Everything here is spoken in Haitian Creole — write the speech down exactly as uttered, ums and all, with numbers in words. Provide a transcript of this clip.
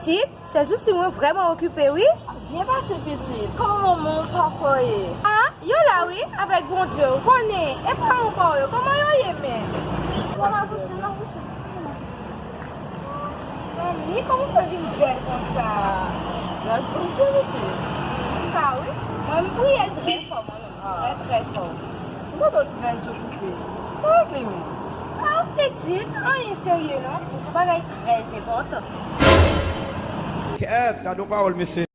Pitit, sèjousi mwen vrèman okipe wi. Byen pase pitit, kòman manman w, papa w ye? A, yo la wi, avèk Bondye, ou konnen, e paran pa w yo, kòman yo ye menm? Kòman pouse, non, pouse. Zanmi, kòman w fè vin bèl konsa? Gras Bondye, pitit. Sa wi, mwen m priye trè fò mwen menm, trè, trè fò. Ou pa dwe trè okipe. Sa w regle menm? A, pitit, anyen serye non, men se yon bagay trè enpòtan. Kèt, gade yon pawòl, mesye.